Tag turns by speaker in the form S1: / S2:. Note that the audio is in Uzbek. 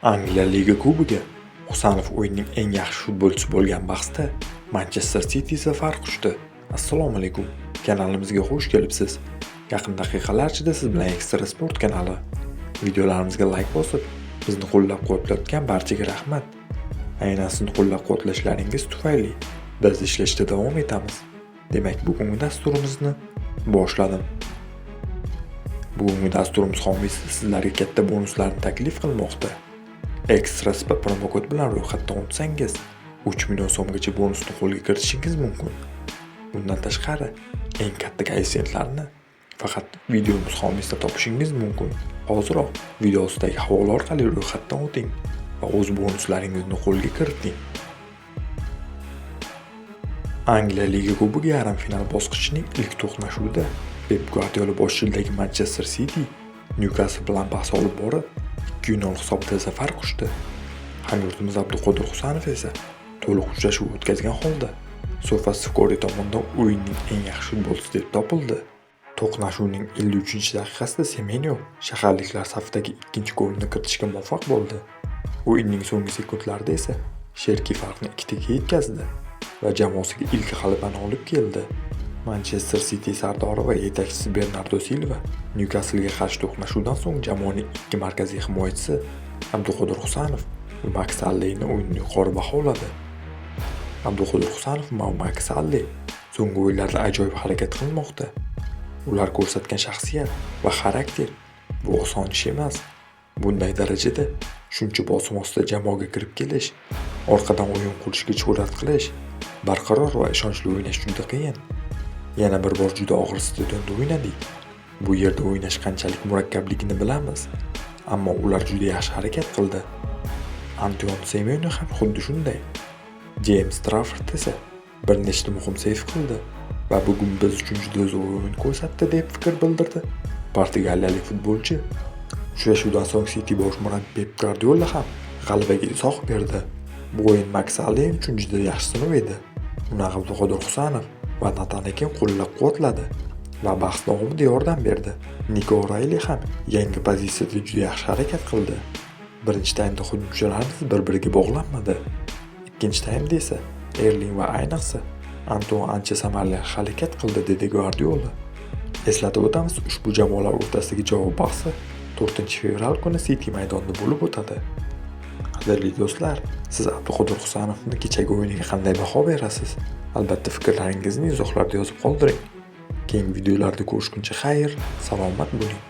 S1: Angliya Liga Kubogi. Husanov o'yinning eng yaxshi futbolchisi bo'lgan bahsda Manchester City zafar quchdi. Assalomu alaykum. Kanalimizga xush kelibsiz. Yaqin daqiqalar ichida siz bilan Ekstra Sport kanali. Videolarimizga like bosib, bizni qo'llab-quvvatlayotgan barchaga rahmat. Aynan sizni qo'llab-quvvatlashlaringiz tufayli biz ishlashda davom etamiz. Demak, bugungi dasturimizni boshladim. Bugungi dasturimiz homiysi sizlarga katta bonuslarni taklif qilmoqda. Ekstra Spa promokod bilan ro'yxatdan o'tsangiz, 3 million so'mgacha bonusni qo'lga kiritishingiz mumkin. Bundan tashqari, eng katta koeffitsiyentlarni faqat videomiz homiysida topishingiz mumkin. Hoziroq video ostidagi havola orqali ro'yxatdan o'ting va o'z bonuslaringizni qo'lga kiriting. Angliya Liga Kubogi yarim final bosqichining ilk to'qnashuvida Pep Guardiola boshchiligidagi Manchester City Newcastle bilan bahs olib borib, 2-0 hisobida zafar quchdi. Hamyurtimiz Abduqodir Husanov esa to'liq uchrashuv o'tkazgan holda SofaScore tomonidan o'yinning eng yaxshi futbolchisi deb topildi. To'qnashuvning 53-daqiqasida Semenyo shaharliklar safidagi ikkinchi golni kiritishga muvaffaq bo'ldi. O'yinning so'nggi sekundlarida esa Sherki farqni ikkitaga yetkazdi va jamoasiga ilk g'alabani olib keldi. Manchester City sardori va yetakchisi Bernardo Silva Newcastle'ga qarshi to'qnashuvdan so'ng jamoaning ikki markaziy himoyachisi Abduqodir Husanov va Maks Alleyni o'yinini yuqori baholadi. Abduqodir Husanov va Maks Alley so'nggi o'yinlarda ajoyib harakat qilmoqda. Ular ko'rsatgan shaxsiyat va xarakter bu oson ish emas. Bunday darajada shuncha bosim ostida jamoaga kirib kelish, orqadan o'yin qurishga jur'at qilish, barqaror va ishonchli o'ynash juda qiyin. Yana bir bor juda og'ir stadionda o'ynadik. Bu yerda o'ynash qanchalik murakkabligini bilamiz, ammo ular juda yaxshi harakat qildi. Antuan Semenyo ham xuddi shunday. Jeyms Trafford esa bir nechta muhim seyv qildi va bugun biz uchun juda zo'r o'yin ko'rsatdi, deb fikr bildirdi portugaliyalik futbolchi. Uchrashuvdan so'ng City bosh murabbiyi Pep Guardiola ham g'alabaga izoh berdi. Bu o'yin Maks Alley uchun juda yaxshi sinov edi. Uni Abduqodir Husanov va Natan Ake qo'llab-quvvatladi va bahs davomida yordam berdi. Niko O'Rayli ham yangi pozitsiyada juda yaxshi harakat qildi. Birinchi taymda hujumchilarimiz bir-biriga bog'lanmadi. Ikkinchi taymda esa Erling va ayniqsa Antuan ancha samarali harakat qildi, dedi Guardiola. Eslatib o'tamiz, ushbu jamoalar o'rtasidagi javob bahsi 4-fevral kuni City maydonida bo'lib o'tadi. Qadrli do'stlar, siz Abduqodir Husanovni kechagi o'yiniga qanday baho berasiz? Albatta fikrlaringizni izohlarda yozib qoldiring. Keyingi videolarda ko'rishguncha xayr, salomat bo'ling.